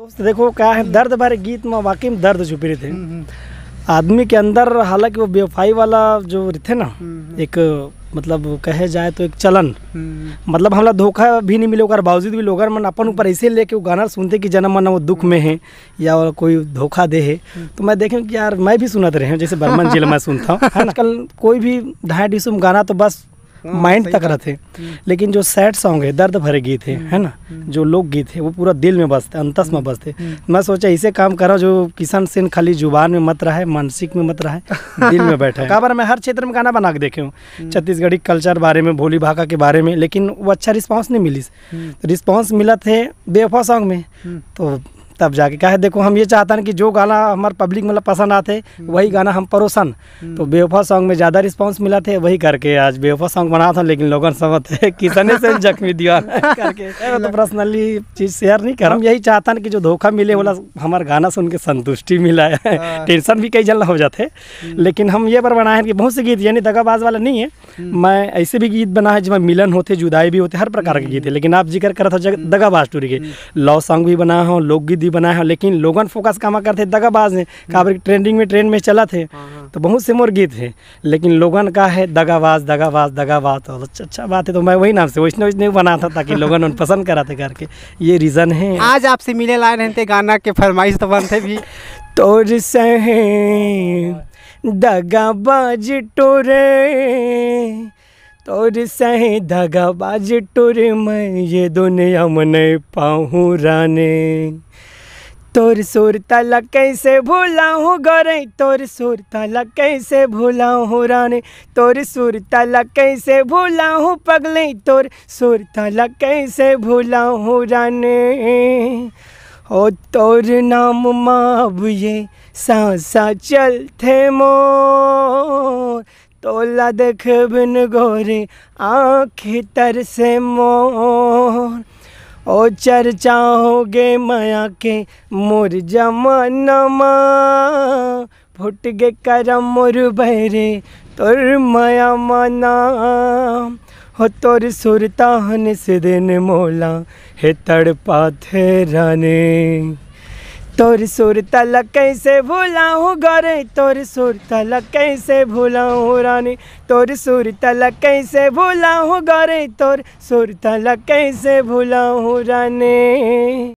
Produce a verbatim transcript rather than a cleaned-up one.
दोस्त, देखो, का है, दर्द भरे गीत में वाकई में दर्द छुपी रहिथे। हम्म, हम्म। आदमी के अंदर, हालांकि वो बेवफाई वाला जो रहिथे ना, हम्म, हम्म। एक, मतलब, कहे जाए तो एक चलन, हम्म। मतलब, हमला धोखा भी नहीं मिले, ओकर बावजूद भी लोगन मन अपन ऊपर ऐसे लेके वो गाना सुनथे कि जना मन वो दुख में है या कोई धोखा दे है। हम्म। तो मैं देखें कि यार, मैं भी सुनत रहे हूँ, जैसे बर्मन जी ला मैं सुनता हूँ, है ना? आजकल कोई भी ढाई ढीसुम गाना तो बस हाँ, माइंड सही तक बात। रहिथे। हम्म। लेकिन जो सैड सॉन्ग है, दर्द भरे गीत है, हम्म, है ना, हम्म। जो लोकगीत है, वो पूरा दिल में बसथे, अंतस में हम्म, बसथे। हम्म। मैं सोचा, ऐसे काम करा जो किशन सेन खाली जुबान में मत रहे, मानसिक में मत रहे, दिल में बैठे। काबर, मैं हर क्षेत्र में गाना बना के देखे हूँ, हम्म। छत्तीसगढ़ी कल्चर बारे में, भोली भाखा के बारे में, लेकिन वो अच्छा रिस्पॉन्स नहीं मिलिस। हम्म। तो रिस्पॉन्स मिलत हे बेवफा सॉन्ग में। हम्म। तो तब जाके, काहे, देखो, हम ये चाहतन कि जो गाना हमार पब्लिक मतलब पसंद आथे, हम्म। वही गाना हम परोसन। हम्म। तो बेवफा सॉन्ग में ज्यादा रिस्पॉन्स मिलत हे, वही करके आज बेवफा सॉन्ग बनात हन, लेकिन लोगन समझत हे किशने सेन जख्मी दीवाना करके। ये तो पर्सनली चीज शेयर नहीं करम। हम यही चाहतन कि जो धोखा मिले, हम्म। ओला हमार गाना सुन के संतुष्टि मिला है। हाँ। टेंशन भी कई जन ला हो जाथे, हम्म। लेकिन हम ये बर बनाए हैं कि बहुत से गीत, यानी दगाबाज वाला नहीं है, हम्म। मैं ऐसे भी गीत बनाए हैं, जिसमें मिलन होथे, जुदाई भी होथे, हर प्रकार के गीत है। हम्म। लेकिन आप जिक्र करत हो जग-, हम्म। दगाबाज टूरी के, हम्म। लव सॉन्ग भी बनाए हो, लोकगीत भी बनाए हो, लेकिन लोगन फोकस कामा करथे दगाबाज में, हम्म। काबर ट्रेंडिंग में, ट्रेंड में चलत हे। हाँ, हाँ। तो बहुत से मोर गीत है, लेकिन लोगन का है दगाबाज, दगाबाज, दगाबाज। तो अच्छा, अच्छा बात है, तो मैं वही नाम से वैष्णव, वैष्णव बनात हंव, ताकि लोगन मन पसंद करथे करके, ये रीजन है। आज आपसे मिले लाए रहते, गाना के फरमाइश तो बनते भी। तोर सहे दगाबाज टोरे, तोर सहे दगाबाज टोरे, मैं ये दुनिया में नहीं पाहूँ रानी। तोर सुरता ला कैसे भुलाहूँ गोरे, तोर सुरता ला कैसे भुलाहूँ रानी, तोर सुरता ला कैसे भुलाहूँ पगली, तोर सुरता ला कैसे भुलाहूँ रानी। ओ तोर नाम मा अब ये सांसा चलथे मोर, तोला देखे बिन गोरे आँखी तरसे मोर। ओ चर्चा होगे मया के मोर जमाना मा, फूट गे करम मोर बहरे तोर मया मा ना। हो तोर सुरता हन से दिन मोला हे तड़पाथे रानी। तोर सुरता ला कैसे भुलाहूँ गोरे, तोर सुरता ला कैसे भुलाहूँ रानी, तोर सुरता ला कैसे भुलाहूँ गोरे, तोर सुरता ला कैसे भुलाहूँ रानी।